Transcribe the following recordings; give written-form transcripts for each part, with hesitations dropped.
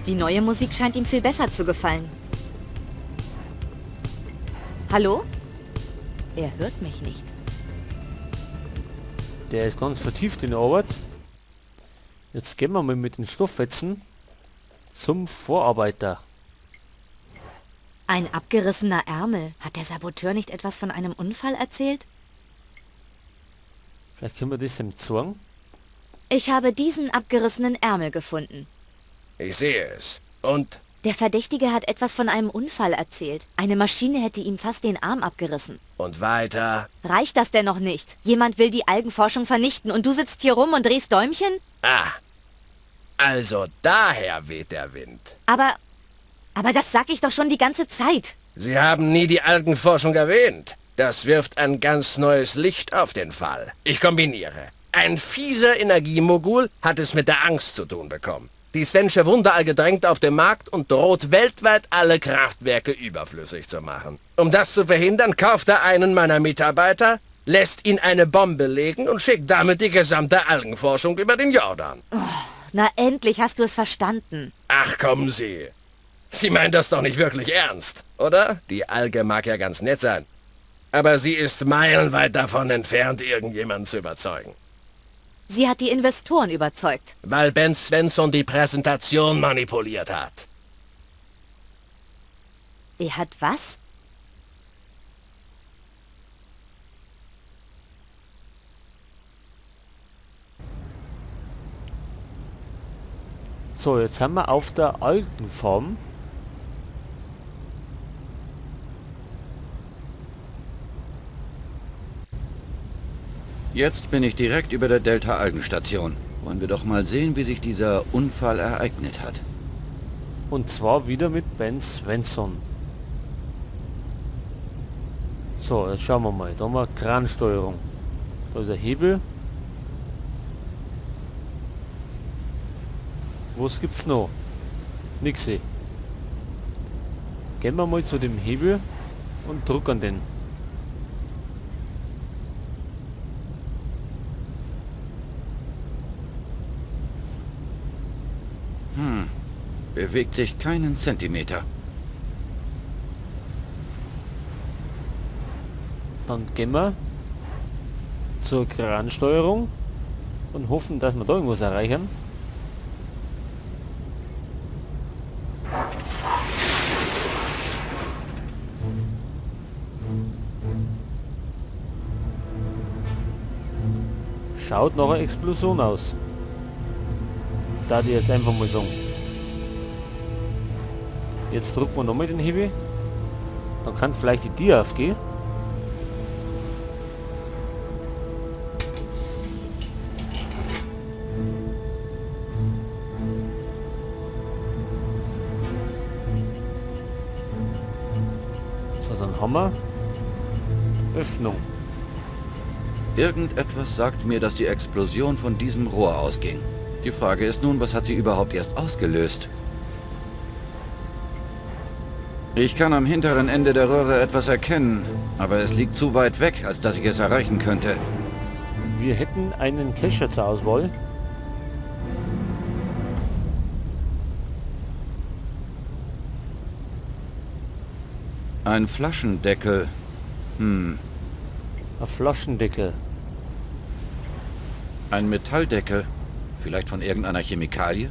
Die neue Musik scheint ihm viel besser zu gefallen. Hallo? Er hört mich nicht. Der ist ganz vertieft in der Arbeit. Jetzt gehen wir mal mit den Stofffetzen zum Vorarbeiter. Ein abgerissener Ärmel. Hat der Saboteur nicht etwas von einem Unfall erzählt? Vielleicht können wir das ihm zeigen. Ich habe diesen abgerissenen Ärmel gefunden. Ich sehe es. Und? Der Verdächtige hat etwas von einem Unfall erzählt. Eine Maschine hätte ihm fast den Arm abgerissen. Und weiter? Reicht das denn noch nicht? Jemand will die Algenforschung vernichten und du sitzt hier rum und drehst Däumchen? Ah, also daher weht der Wind. Aber das sag ich doch schon die ganze Zeit. Sie haben nie die Algenforschung erwähnt. Das wirft ein ganz neues Licht auf den Fall. Ich kombiniere. Ein fieser Energiemogul hat es mit der Angst zu tun bekommen. Die Svensche Wunderalge drängt auf den Markt und droht weltweit alle Kraftwerke überflüssig zu machen. Um das zu verhindern, kauft er einen meiner Mitarbeiter, lässt ihn eine Bombe legen und schickt damit die gesamte Algenforschung über den Jordan. Oh, na endlich hast du es verstanden. Ach, kommen Sie. Sie meinen das doch nicht wirklich ernst, oder? Die Alge mag ja ganz nett sein. Aber sie ist meilenweit davon entfernt, irgendjemanden zu überzeugen. Sie hat die Investoren überzeugt. Weil Ben Svensson die Präsentation manipuliert hat. Er hat was? So, jetzt sind wir auf der Algenfarm. Jetzt bin ich direkt über der Delta-Algenstation. Wollen wir doch mal sehen, wie sich dieser Unfall ereignet hat. Und zwar wieder mit Ben Svensson. So, jetzt schauen wir mal. Da haben wir Kransteuerung. Da ist ein Hebel. Was gibt's noch? Nix. Gehen wir mal zu dem Hebel und drücken den. Bewegt sich keinen Zentimeter. Dann gehen wir zur Kransteuerung und hoffen, dass wir da irgendwas erreichen. Schaut nach einer Explosion aus. Da die jetzt einfach mal sagen. Jetzt drücken wir nochmal den Hebel. Dann kann vielleicht die Tür aufgehen. So, dann haben wir Öffnung. Irgendetwas sagt mir, dass die Explosion von diesem Rohr ausging. Die Frage ist nun, was hat sie überhaupt erst ausgelöst? Ich kann am hinteren Ende der Röhre etwas erkennen, aber es liegt zu weit weg, als dass ich es erreichen könnte. Wir hätten einen Kescher zur Auswahl. Ein Flaschendeckel. Ein Flaschendeckel. Ein Metalldeckel. Vielleicht von irgendeiner Chemikalie?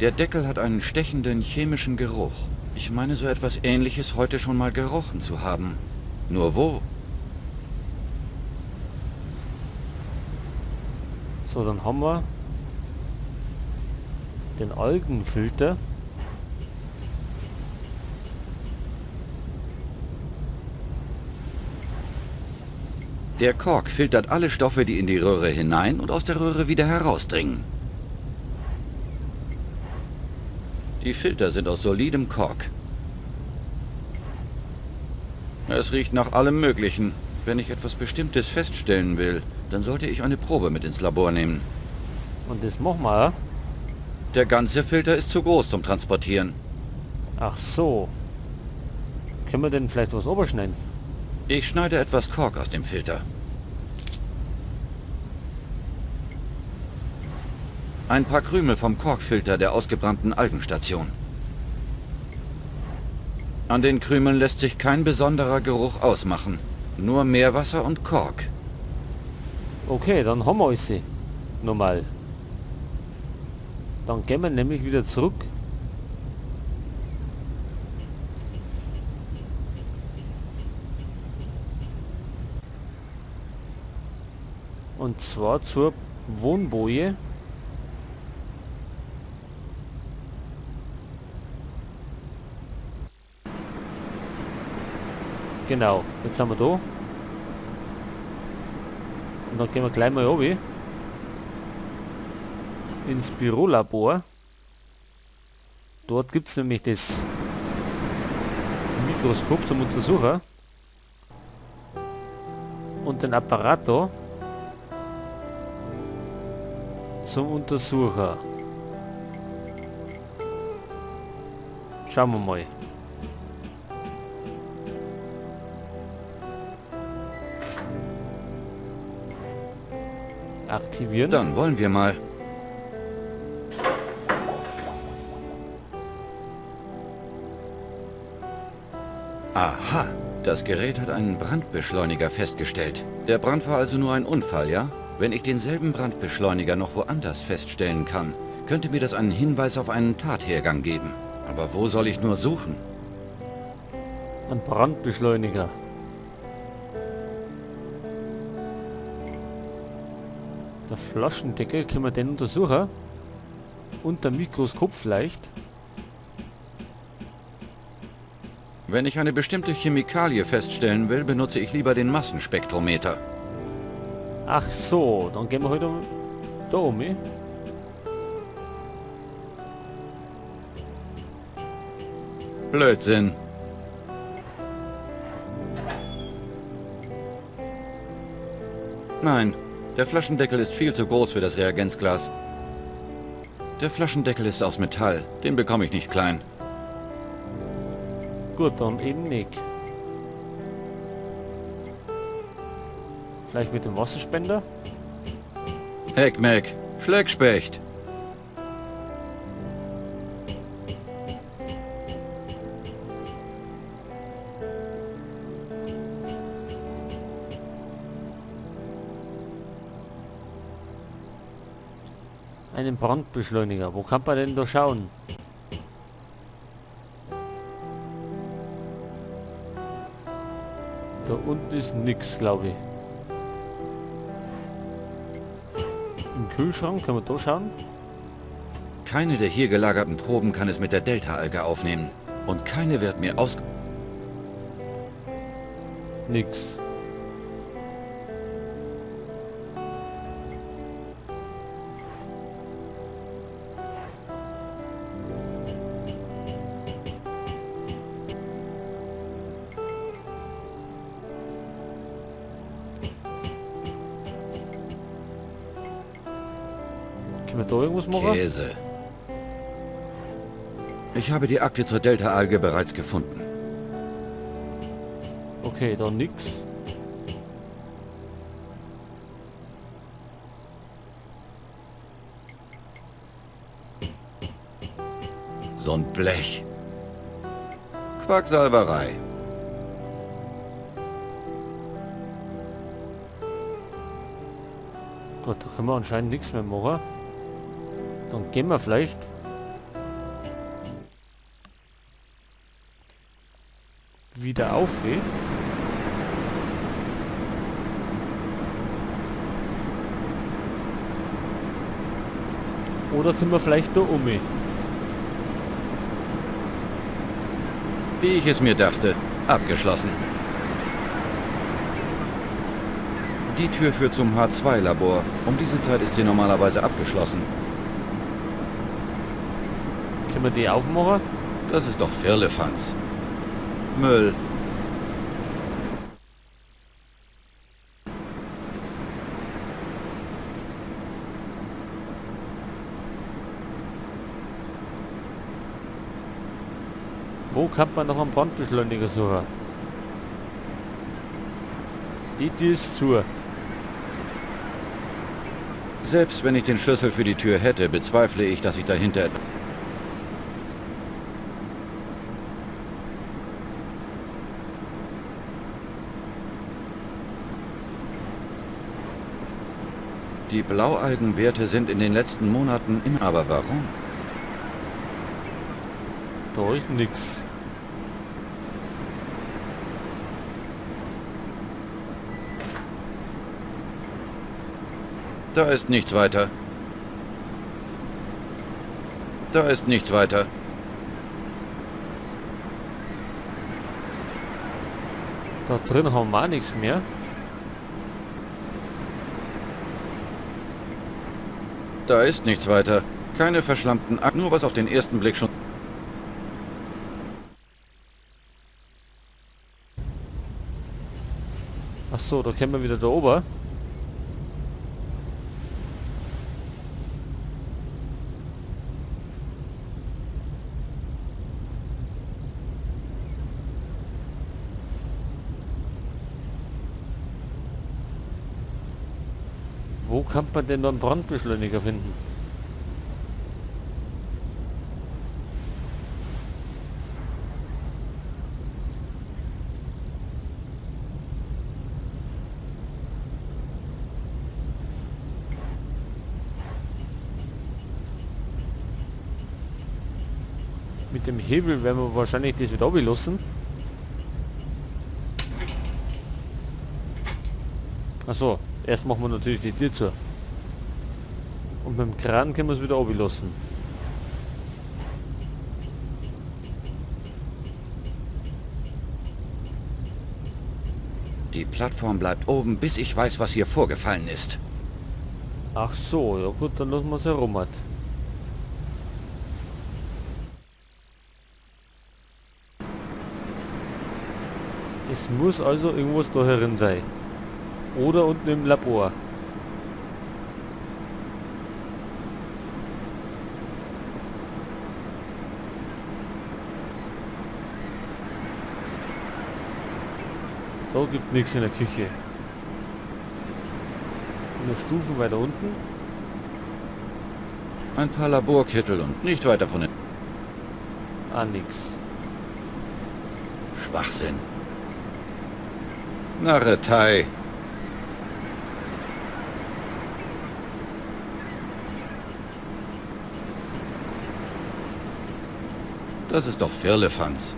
Der Deckel hat einen stechenden chemischen Geruch. Ich meine, so etwas Ähnliches heute schon mal gerochen zu haben. Nur wo? So, dann haben wir den Algenfilter. Der Kork filtert alle Stoffe, die in die Röhre hinein und aus der Röhre wieder herausdringen. Die Filter sind aus solidem Kork. Es riecht nach allem Möglichen. Wenn ich etwas Bestimmtes feststellen will, dann sollte ich eine Probe mit ins Labor nehmen. Und das machen wir. Der ganze Filter ist zu groß zum Transportieren. Ach so. Können wir denn vielleicht was oberschneiden? Ich schneide etwas Kork aus dem Filter. Ein paar Krümel vom Korkfilter der ausgebrannten Algenstation. An den Krümeln lässt sich kein besonderer Geruch ausmachen. Nur Meerwasser und Kork. Okay, dann haben wir alles. Nochmal. Dann gehen wir nämlich wieder zurück. Und zwar zur Wohnboje. Genau, jetzt sind wir da. Und dann gehen wir gleich mal runter. Ins Bürolabor. Dort gibt es nämlich das Mikroskop zum Untersucher. Und den Apparat da zum Untersucher. Schauen wir mal. Aktivieren. Dann wollen wir mal. Aha, das Gerät hat einen Brandbeschleuniger festgestellt. Der Brand war also nur ein Unfall, ja? Wenn ich denselben Brandbeschleuniger noch woanders feststellen kann, könnte mir das einen Hinweis auf einen Tathergang geben. Aber wo soll ich nur suchen? Ein Brandbeschleuniger. Der Flaschendeckel, können wir den untersuchen? Unter Mikroskop vielleicht? Wenn ich eine bestimmte Chemikalie feststellen will, benutze ich lieber den Massenspektrometer. Ach so, dann gehen wir heute da um. Blödsinn. Nein, der Flaschendeckel ist viel zu groß für das Reagenzglas. Der Flaschendeckel ist aus Metall, den bekomme ich nicht klein. Gut, dann eben nicht. Vielleicht mit dem Wasserspender? Heck, Mac, Schleckspecht. Einen Brandbeschleuniger. Wo kann man denn da schauen? Da unten ist nichts, glaube ich. Im Kühlschrank können wir da schauen. Keine der hier gelagerten Proben kann es mit der Delta-Alge aufnehmen. Und keine wird mir aus... Nix. Können wir da irgendwas machen? Käse. Ich habe die Akte zur Delta-Alge bereits gefunden. Okay, da nix. So ein Blech. Quacksalberei. Gott, da können wir anscheinend nichts mehr machen. Dann gehen wir vielleicht wieder auf. Oder können wir vielleicht da um? Wie ich es mir dachte, abgeschlossen. Die Tür führt zum H2-Labor. Um diese Zeit ist sie normalerweise abgeschlossen. Können wir die aufmachen? Das ist doch Firlefanz. Müll. Wo kann man noch einen Brandbeschleuniger suchen? Die Tür ist zu. Selbst wenn ich den Schlüssel für die Tür hätte, bezweifle ich, dass ich dahinter etwas... Die Blaualgenwerte sind in den letzten Monaten immer... Aber warum? Da ist nix. Da ist nichts weiter. Da ist nichts weiter. Da drin haben wir auch nichts mehr. Da ist nichts weiter. Keine verschlammten Akten, nur was auf den ersten Blick schon... Ach so, da kommen wir wieder da oben. Wo kann man denn noch einen Brandbeschleuniger finden? Mit dem Hebel werden wir wahrscheinlich das wieder runterlassen. Achso, erst machen wir natürlich die Tür zu. Und mit dem Kran können wir es wieder runterlassen. Die Plattform bleibt oben, bis ich weiß, was hier vorgefallen ist. Ach so, ja gut, dann lassen wir es herum. Halt. Es muss also irgendwas da herin sein. Oder unten im Labor. Da gibt nichts in der Küche. Eine Stufe weiter unten. Ein paar Laborkittel und nicht weiter von den... Ah, nix. Schwachsinn. Narretei. Das ist doch Firlefanz.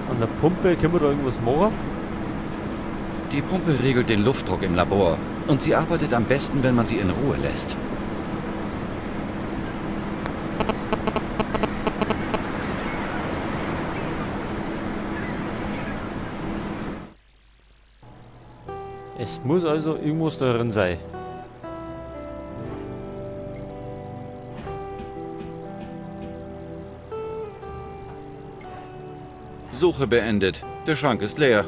An der Pumpe können wir da irgendwas machen? Die Pumpe regelt den Luftdruck im Labor. Und sie arbeitet am besten, wenn man sie in Ruhe lässt. Es muss also irgendwas darin sein. Suche beendet. Der Schrank ist leer.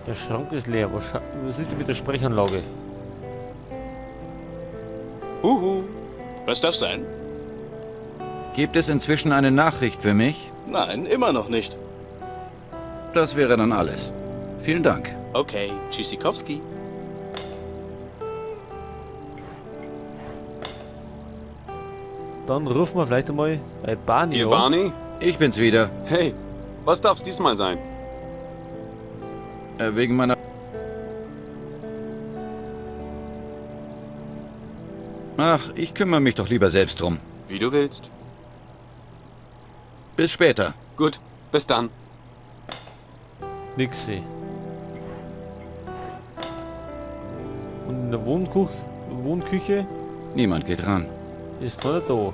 Der Schrank ist leer. Was ist denn mit der Sprechanlage? Huhu. Was darf sein? Gibt es inzwischen eine Nachricht für mich? Nein, immer noch nicht. Das wäre dann alles. Vielen Dank. Okay, Tschüssikowski. Dann rufen wir vielleicht einmal bei Barney Hier, an. Barney? Ich bin's wieder. Hey, was darf's diesmal sein? Wegen meiner... Ach, ich kümmere mich doch lieber selbst drum. Wie du willst. Bis später. Gut, bis dann. Nixi. Und in der Wohnküche? Niemand geht ran. Ist keiner da.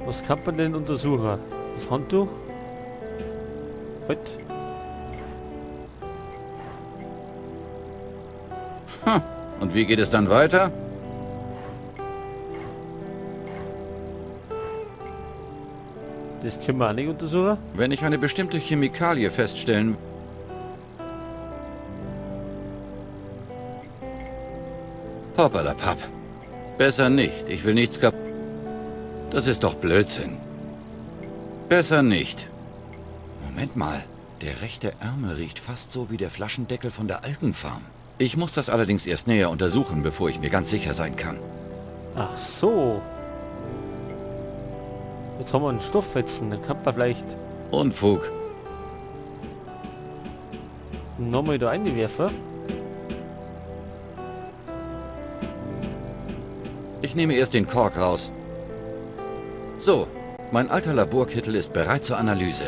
Was kann man denn untersuchen? Das Handtuch? Halt. Hm. Und wie geht es dann weiter? Das können wir auch nicht untersuchen. Wenn ich eine bestimmte Chemikalie feststellen... Hoppalapapp. Besser nicht. Ich will nichts kap... Das ist doch Blödsinn. Besser nicht. Moment mal. Der rechte Ärmel riecht fast so wie der Flaschendeckel von der Algenfarm. Ich muss das allerdings erst näher untersuchen, bevor ich mir ganz sicher sein kann. Ach so. Jetzt haben wir einen Stofffetzen. Dann kann man vielleicht... Unfug. Nochmal da reinwerfen. Ich nehme erst den Kork raus. So, mein alter Laborkittel ist bereit zur Analyse.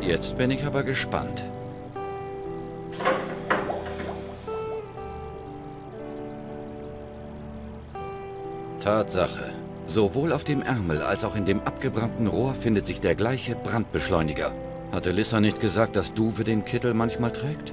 Jetzt bin ich aber gespannt. Tatsache. Sowohl auf dem Ärmel als auch in dem abgebrannten Rohr findet sich der gleiche Brandbeschleuniger. Hatte Lissa nicht gesagt, dass Duwe den Kittel manchmal trägt?